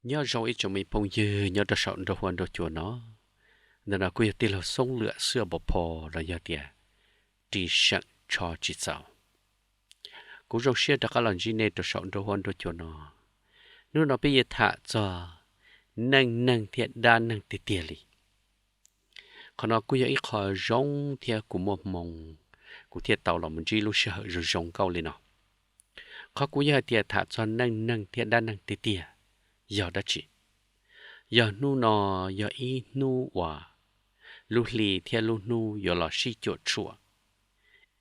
Nyob zoo ib tsoom me phooj ywg nyob rau saum nruab huab nruab cua no. Ntawm no kuj yog tij laug Xoob Lwm xwb pom pho los yog tias ris seem tsho tsis txaus. Kuv zoo siab rov qab los ntsib nej rau saum nruab huab nruab cua no. Hnub no peb yuav tham txog neej neeg thiab dab neeg tiag tiag li. Qhov no kuj yog ib qho zoo thiab kuv muaj hmoo, kuv thiaj tau los mus ntsib lub sij hawm zoo zoo nkauj li no. Qhov kuv yog hais tias tham txog neej neeg thiab dab neeg tiag tiag yog dab tsi? Yog hnub no yog ib hnub uas lub hli thiab lub hnub yuav los sib cuam tshuam,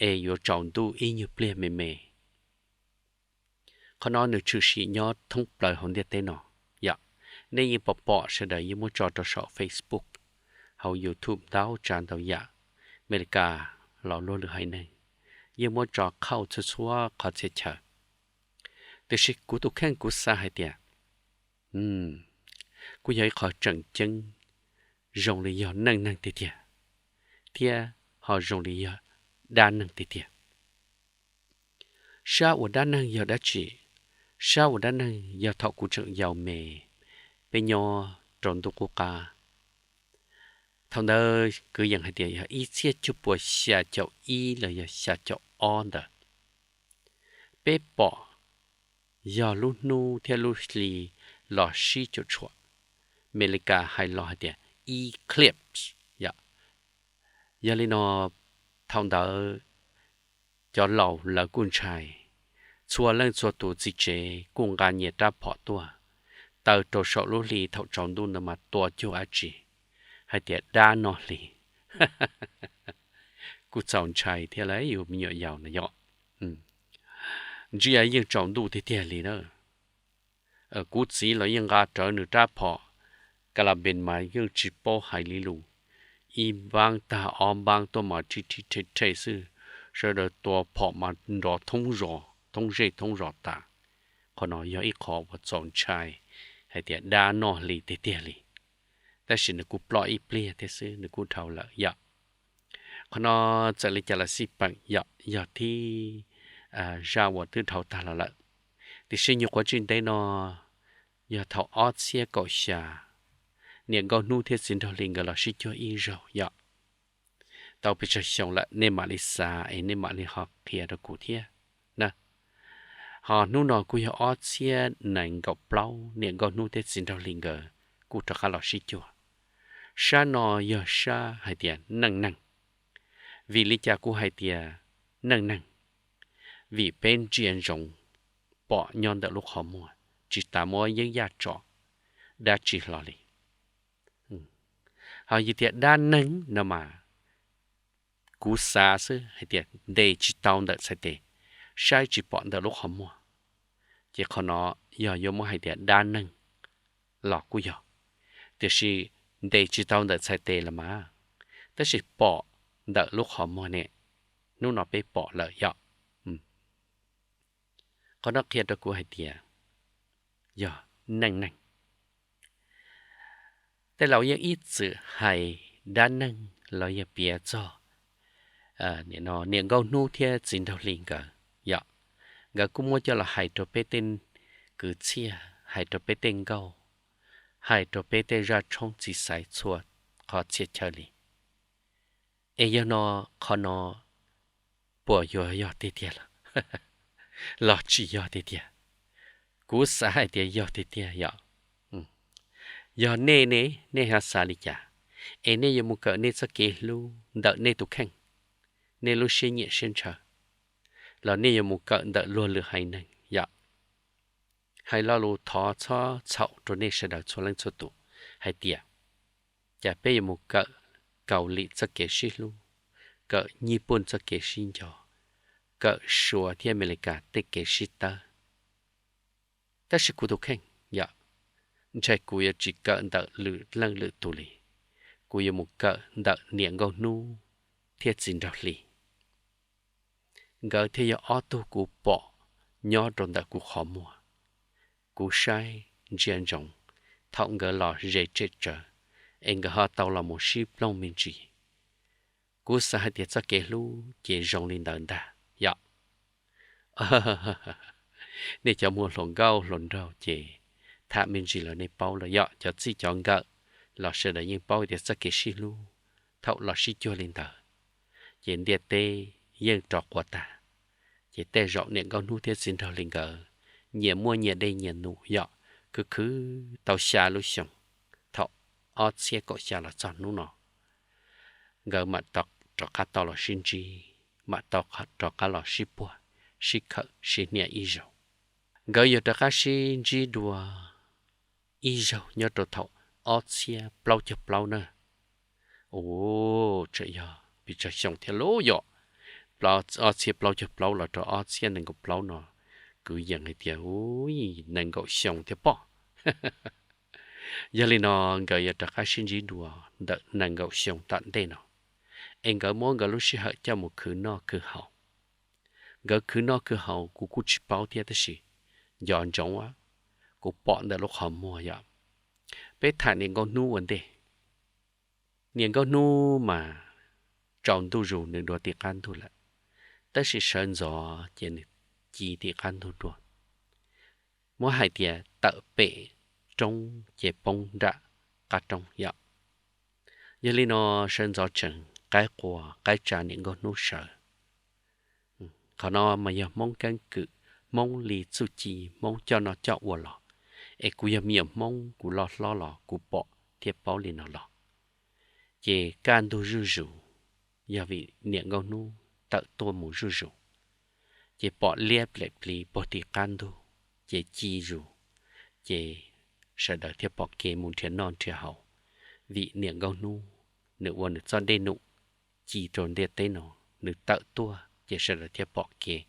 es yuav tsaus ntuj ib nyuag pliag me me. Qhov no nws tshwm sim nyob thoob plaws hauv ntiaj teb no. Yog, nej yeej pom pom sawv daws yeej muab tso rau saum Facebook, hauv YouTube ntau tsav ntau yam, Amelikas los luag lwm haiv neeg yeej muab tso qhauj txhua txhua qhov txhia chaw. Tiam sis kuv tus kheej kuv xav hais tias kuj yog ib qho tseem ceeb, zoo li yog neej neeg tiag tiag, thiab ho zoo li yog dab neeg tiag tiag. Sab uas dab neeg yog dab tsi? Sab uas dab neeg yog thaum kuv tseem yau me, peb nyob rau ntuj qub qab. Thaum ntawd kwv yees hais tias yog ib txhiab cuaj puas xya caum ib los yog xya caum ob ntawd, peb pom yog lub hnub thiab lub hli los sib cuam tshuam, Amelikas hais los hais tias eclipse. Yog, yog li no, thaum ntawd cov laus lawv kuj ntshai, txhua leej txhua tus txiv tsev kuj nqa nyias rab phom tuaj, taw rau saum lub hli thaum tsaus ntuj ntawd mas tua cuag dab tsi, hais tias dab noj hli. Kuj txaus ntshai thiab lauj, yus me nyuam yaus no yog ntsia yeej tsaus ntuj tiag tiag li na. Kuv txiv los yeej nqa rawv nws rab phom, ka la npes mas yeej tsis paub hais li lus, ib npaab tag ob npaab tuaj mas rhi rhi rhe rhe xwb, sawv daws tua phom mas nrov thoob zos thoob zej thoob zos tas. Qhov no yog ib qho uas txaus ntshai, hais tias dab noj hli tiag tiag li. Tab sis nws kuj ploj ib pliag thiab xwb, nws kuj dhau lawm yom. Qhov no txawm li cas los xij peem yom, yog thib zaj uas twb dhau tag los lawm. Tiam sis nyuam qhuav tsis ntev no, yog thaum ob txhiab kaum xya, niam nkauj hnub thiab txiv nraug hli nkawd los sib cuag ib zaug yom. Tau pes tsawg xyoo lawm nej mam li xav es nej mam li ho qhia rau kuv thiab na. Ho hnub no kuj yog ob txhiab nees nkaum plaub, niam nkauj hnub thiab txiv nraug hli nkawd kuj rov qab los sib cuag. Sab no yog sab hais tias neej neeg. Vim li cas kuv hais tias neej neeg? Vim peb ntsia ntsoov pom nyob ntawm lub qhov muag, tsis tas muab yeeb yaj tso dab tsi hlo li. Ho yog tias dab neeg no mas, kuv xav xwb hais tias ntes tsis tau ntawm txhais tes, saib tsis pom ntawm lub qhov muag, ces qhov no yog yuav muab hais tias dab neeg los kuj yog, tiam sis ntes tsis tau ntawm txhais tes los mas, tab sis pom ntawm lub qhov muag ne, hnub no peb pom lawm yom. Qhov no qhia rau kuv hais tias yog neej neeg. Tej laus yeej ib txwm hais dab neeg los yog piav txog niam nkauj hnub thiab txiv nraug hli nkawd yom. Nkawd kuj muab coj los hais rau peb tej kwv txhiaj, hais rau peb tej nkauj, hais rau peb tej zaj tshoob txiv xaiv txhua qhov txhia chaw li. Es yog no, qhov no puas yuav yog tiag tiag los tsis yog tiag tiag? Kuv xav hais tias yog tiag tiag yom. Yog nej ne, nej ho xav li cas? Es nej yuav mus kawm nej txoj kev hlub ntawm nej tus kheej, nej lub siab nyiam siab ntshaw, los nej yuav mus kawm ntawm luag lwm haiv neeg yom? Hais lo lus thov txhob txhaum rau nej sawv daws txhua leej txhua tus hais tias, cas peb yuav mus kawm Kaus Lim txoj kev sib hlub, kawm Nyij Pooj txoj kev sib nco, kawm Suav thiab Amelikas tej kev sib tawb? Tab sis kuv tus kheej yom, ntshai kuv yuav tsis kawm ntawm lwm leej lwm tus li, kuv yuav mus kawm ntawm niam nkauj hnub thiab txiv nraug hli. Nkawd thiaj yog ob tug kuv pom nyob rau ntawm kuv qhov muag. Kuv saib ntsia ntsoov thaum nkawd los ze tsem tsawv, es nkawd ho tau los mus sib plooj me ntsis. Kuv xav hais tias txoj kev hlub ces zoo li ntawd ntag yom. Nej cov muaj hluas nkauj hluas nraug ces Tham me ntsis los nej paub lawm yom, cov txij cov nkawm los sawv daws yeej paub tias txoj kev sib hlub thaum los sib cuag li ntawd ces ntiaj teb yeej rov quas tag. Ces tej zaum niam Nkauj Hnub thiab Txiv Nraug Hli nkawd nyias muaj nyias dej nyias num yom, khwv khwv tau xya lub xyoo, thaum ob txhiab kaum xya los txog hnub no nkawd mam rov qab tau los sib ntsib, mam tau rov qab los sib puag, sib khawm sib hnia ib zaug. Nkawd yog rov qab sib ntsib dua ib zaug nyob rau thaum ob txhiab plaub caug plaub na. Ua, tseem yog pes tsawg xyoo thiab lauj yom, ob txhiab plaub caug plaub los rau ob txhiab nees nkaum plaub no, kwv yees hais tias ua nees nkaum xyoo thiab pob. Yog li no nkawd yuav rov qab sib ntsib dua ntawm nees nkaum xyoo tom ntej no, es nkawd muab nkawd lub sij hawm coj mus khwv noj khwv haus. Nkawd khwv noj khwv haus kuv kuj tsis paub thiab tab sis nco ntsoov kuv pom ntawm lub qhov muag yom. Peb tham niam Nkauj Hnub ua ntej. Niam Nkauj Hnub mas tsaus ntuj zus nws dua tim qab ntug lawm, tab sis sawv ntxov ces nws ci tim qab ntug dua. Muab hais tias tawm pem roob ces poob nram qab roob yom. Yog li no sawv ntxov tseem qaib qua qaib tsa niam Nkauj Hnub sawv. Qhov no mas yog Hmoob keeb kwm, Hmoob li txuj ci, Hmoob coj noj coj ua los, es kuv yog me nyuam Hmoob kuv loj hlob los kuv pom thiab paub li no los. Ces kaj ntug zuj zus, yog vim niam Nkauj Hnub tawm tuaj mus zuj zus, ces pom liab plem pliv puag tim qab ntug, ces ci zus, ces sawv daws thiaj pom kev mus nrhiav noj nrhiav haus, vim niam Nkauj Hnub nws ua nws txoj dej num ci rau ntiaj teb no, nws tawm tuaj ces sawv daws thiaj pom kev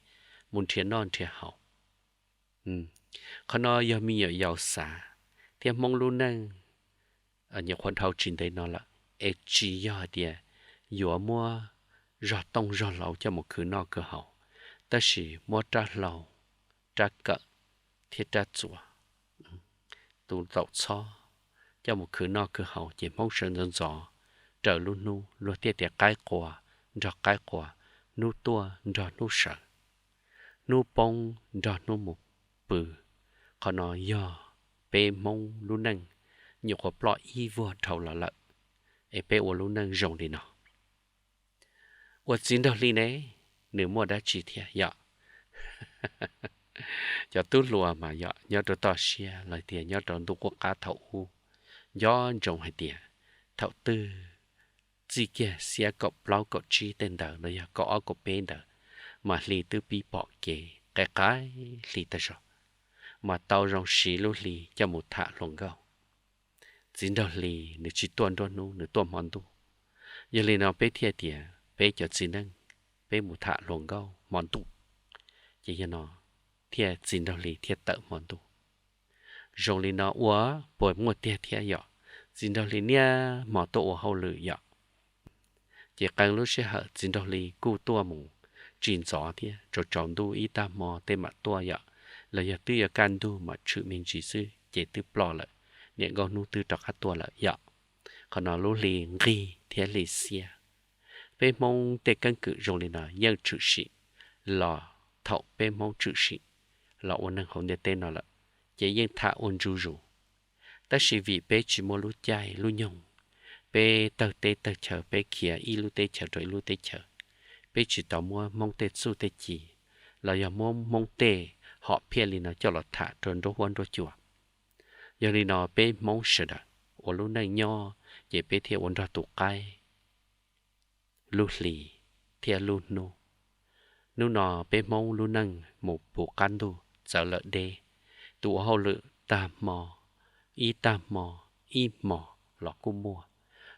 mus nrhiav noj nrhiav haus. Qhov no yog me nyuam yaus xav, thiab Hmoob lub neej nyuam qhuav dhau tsis ntev no lawm, es tsis yog hais tias yuav muab zog tooj zog hlau coj mus khwv noj khwv haus, tab sis muab rab hlau, rab kawm thiab rab txuas, tus taum txhob coj mus khwv noj khwv haus ces Hmoob sawv ntxov ntxov raws lub hnub, luag thiaj tias qaib qua nrog qaib qua, hnub tuaj nrog hnub sawv, hnub poob nrog hnub mus pw. Qhov no yog peb Hmoob lub neej nyuam qhuav ploj ib vuag dhau los lawm, es peb ua lub neej zoo li no. Ua Txiv Nraug Hli ne, nws muaj dab tsi thiab yom? Cov tub hluas mas yog nyob rau toj siab los tias nyob rau ntuj qub qab thaum ub, nco ntsoov hais tias thaum twg txij kiag xiab kaum plaub kaum tsib tej ntawd los yog kaum ob kaum peb ntawd, mas hli twb pib pom kev, qaib qaib hli tag zog, mas tau zoo siv lub hli coj mus tham hluas nkauj. Txiv Nraug Hli nws tsis tuaj nruab hnub, nws tuaj hmo ntuj. Yog li no peb thiaj tias peb cov txiv neej, peb mus tham hluas nkauj hmo ntuj, ces yog no thiaj Txiv Nraug Hli thiaj tawm hmo ntuj. Zoo li no ua puas muaj tiag thiab yom? Txiv Nraug Hli niaj hmo tuaj ua hauj lwm yom. Ces qee lub sij hawm Txiv Nraug Hli kuj tuaj mus tsis ntxov thiab, tsaus tsaus ntuj ib tag hmo tej mam tuaj yom, los yog twb yuav kaj ntug mam tshwm me ntsis xwb ces twb ploj lawm, niam Nkauj Hnub twb rov qab tuaj lawm yom. Qhov no lub hli nqig thiab hli xiab. Peb Hmoob tej keeb kwm zoo li no yeej tshwm sim los thaum peb Hmoob tshwm sim los ua neeg hauv ntiaj teb no lawm, ces yeej tham ua ntsuj zus. Tab sis vim peb tsis muaj lub caij lub nyoog, peb tawg teb tawg chaw, peb khiav ib lub teb chaws rau ib lub teb chaws, peb tsis tau muab Hmoob tej txuj tej ci los yog muab Hmoob tej hom phiaj li no coj los tham rau nruab huab nruab cua. Yog li no peb Hmoob sawv daws ua lub neej nyob ces peb thiaj ua nrog tus qaib, lub hli thiab lub hnub. Hnub no peb Hmoob lub neej mus puv qab ntuj txawv lawm deb, tus ua hauj lwm tag hmo, ib tag hmo, ib hmos los kuj muaj,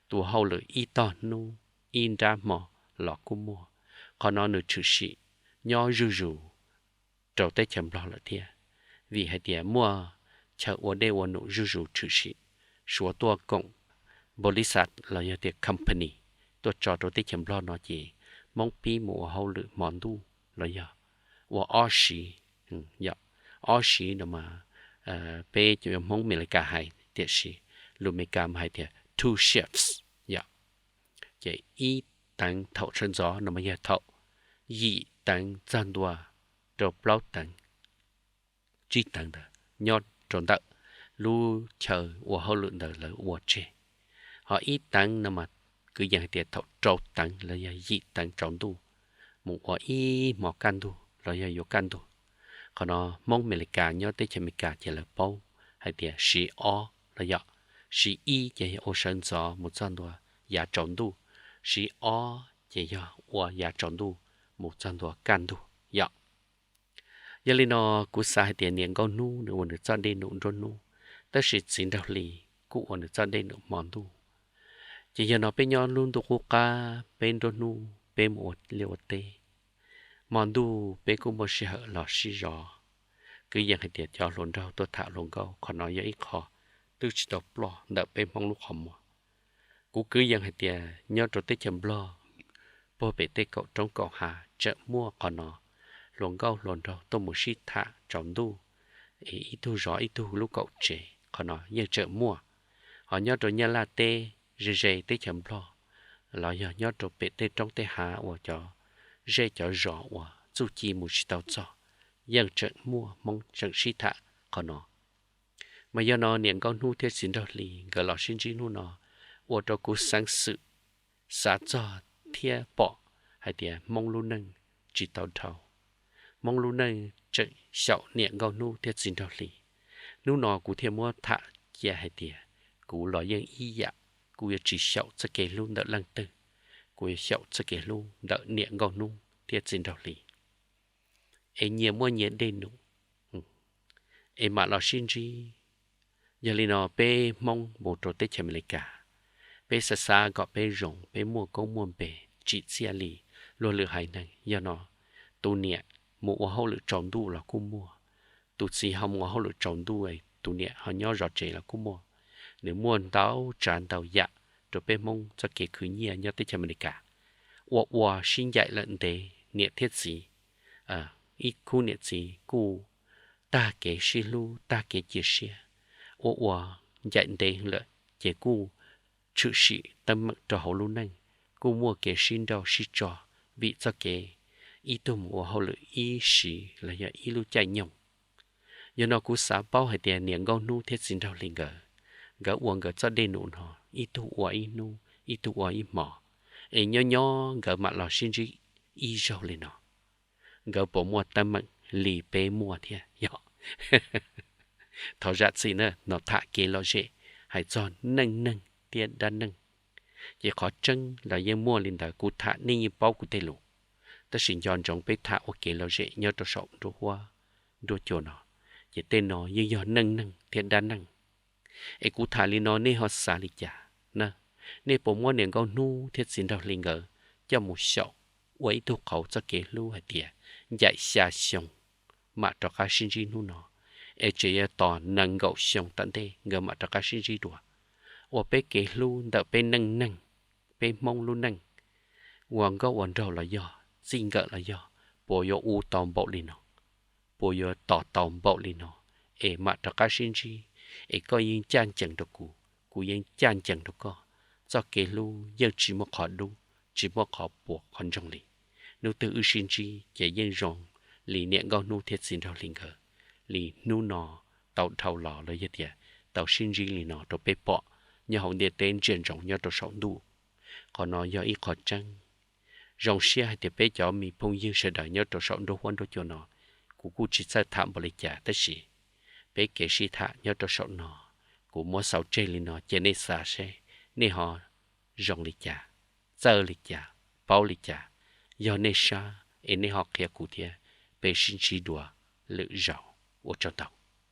tus ua hauj lwm ib tog hnub, ib nrab hmo los kuj muaj. Qhov no nws tshwm sim nyob zuj zus rau teb chaws Nplog lawm thiab, vim hais tias muaj chaw ua dej ua num zuj zus tshwm sim, Suav tuaj koom npaus lis xav los yog tias company tuaj tso rau teb chaws Nplog no ces Hmoob pib mus ua hauj lwm hmo ntuj los yog ua ob siv. Ob siv no mas peb cov Hmoob Amelikas hais, tiam sis lus Amelikas mas hais tias two shifts yom. Ces ib teev thaum sawv ntxov no mas yog thaum yim teev txog ntua rau plaub teev, tsib teev ntawd nyob rau ntawm lub chaw ua hauj lwm ntawd lawv ua tseg. Ho ib teev no mas kwv yees hais tias thaum rau teev los yog yim teev tsaus ntuj mus ua ib hmo kaj ntug los yog yuav kaj ntug. Qhov no Hmoob Amelikas nyob teb chaws Amelikas ces lawv paub hais tias siv ob los yog siv ib ces yog ua sawv ntxov mus txog ntua yav tsaus ntuj, siv ob ces yog ua yav tsaus ntuj mus txog ntua kaj ntug yom. Yog li no kuv xav hais tias niam nkauj hnub nws ua nws txoj dej num nruab hnub, tab sis txiv nraug hli kuj ua nws txoj dej num hmo ntuj. Ces yog no peb nyob lub ntuj qub qab, peb nruab hnub peb mus ua liaj ua teb, hmo ntuj peb kuj muaj sij hawm los sib zov. Kwv yees hais tias cov hluas nraug tuaj tham hluas nkauj, qhov no yog ib qho twb tsis tau ploj ntawm peb Hmoob lub qhov muag. Kuv kwv yees hais tias nyob rau teb chaws Nplog, puag pem tej kaum roob kaum hav tseem muaj qhov no, hluas nkauj hluas nraug tuaj mus sib tham tsaus ntuj, es ib tug zov ib tug lub kaum tsev, qhov no yeej tseem muaj. Ho nyob rau Nyab Laj teb, ze ze teb chaws Nplog, los yog nyob rau pem tej roob tej hav uas cov zej cov zos uas txuj ci mus tsis tau txog, yeej tseem muaj Hmoob tseem sib tham qhov no. Mas yog no niam nkauj hnub thiab txiv nraug hli nkawd los sib ntsib hnub no, ua rau kuv xeev xwm xav txog thiab pom hais tias Hmoob lub neej tsis tau dhau. Hmoob lub neej tseem xyaum niam nkauj hnub thiab txiv nraug hli. Hnub no kuv thiaj muab tham cia hais tias kuv los yeej ib yam, kuv yuav tsis xyaum txoj kev hlub ntawm leej twg, kuv yuav xyaum txoj kev hlub ntawm niam nkauj hnub thiab txiv nraug hli. Es nyias muaj nyias dej num, es mam los sib ntsib. Yog li no peb Hmoob mus rau teb chaws Amelikas, peb xav xav kom peb zoo, peb muaj koob muaj npe, tsim txiaj li luag lwm haiv neeg. Yog no tus niam mus ua hauj lwm tsaus ntuj los kuj muaj, tus txiv ho mus ua hauj lwm tsaus ntuj, tus niam ho nyob zov tsev los kuj muaj. Nws muaj ntau tsav ntau yam rau peb Hmoob txoj kev khwv nyiaj nyob teb chaws Amelikas. Ua ua sib ncaim lawm ntev niam thiab txiv, ib khub niam txiv kuj tag kev sib hlub tag kev cia siab. Ua ua ncaim ntev lawm ces kuj tshwm sim teeb meem rau hauv lub neej, kuj muaj kev sib nrauj sib tso vim txoj kev ib tug mus ua hauj lwm ib siv los yog ib lub caij nyoog. Yog no kuv xav paub hais tias niam nkauj hnub thiab txiv nraug hli nkawd, nkawd ua nkawd txoj dej num no ib tug ua ib hnub ib tug ua ib hmos, es nyob nyob nkawd mam los sib ntsib ib zaug li no, nkawd puas muaj teeb meem li peb muaj thiab yog? Thov zam txim na, no tham kev lom zem, hais txog neej neeg thiab dab neeg. Ces qhov tseeb los yeej muaj li ntawd, kuv tham nej yeej paub kuv tej lus, tab sis nco ntsoov peb tham ua kev lom zem nyob rau saum nruab huab nruab cua no, ces tej no yeej yog neej neeg thiab dab neeg. Es kuv tham li no nej ho xav li cas na? Nej puas muab niam nkauj hnub thiab txiv nraug hli nkawd coj mus xyaum ua ib tug qauv txoj kev hlub hais tias ncaim xya xyoo mam rov qab sib ntsib hnub no, es tseem yuav tos nees nkaum xyoo tom ntej nkawd mam rov qab sib ntsib dua, ua peb kev hlub ntawm peb neej neeg, peb Hmoob lub neej, ua nkauj ua nraug los yog txij nkawm los yog, puas yuav u tau npaum li no? Puas yuav tos tau npaum li no es mam rov qab sib ntsib, es koj yeej ncaj ncees rau kuv, kuv yeej ncaj ncees rau koj, txoj kev hlub yeej tsis muaj qhov dub, tsis muaj qhov puas qhov ntsoog li. Hnub twg wb sib ntsib ces yeej zoo li niam nkauj hnub thiab txiv nraug hli nkawd li hnub no tau dhau los los yog tias tau sib ntsib li no rau peb pom nyob hauv ntiaj teb ntsia ntsoov nyob rau saum ntuj. Qhov no yog ib qho tseeb. Zoo siab hais tias peb cov me phooj ywg sawv daws nyob rau saum nruab huab nruab cua no, kuv kuj tsis txawj tham npaum li cas tab sis peb kev sib tham nyob rau saum no, kuv muab xaus tseg li no ces nej xav seb nej ho zoo li cas, txawj li cas, paub li cas. Yog nej sab es nej ho qhia kuv thiab, peb sib ntsib dua lwm zaus. Ua tsaug ntau.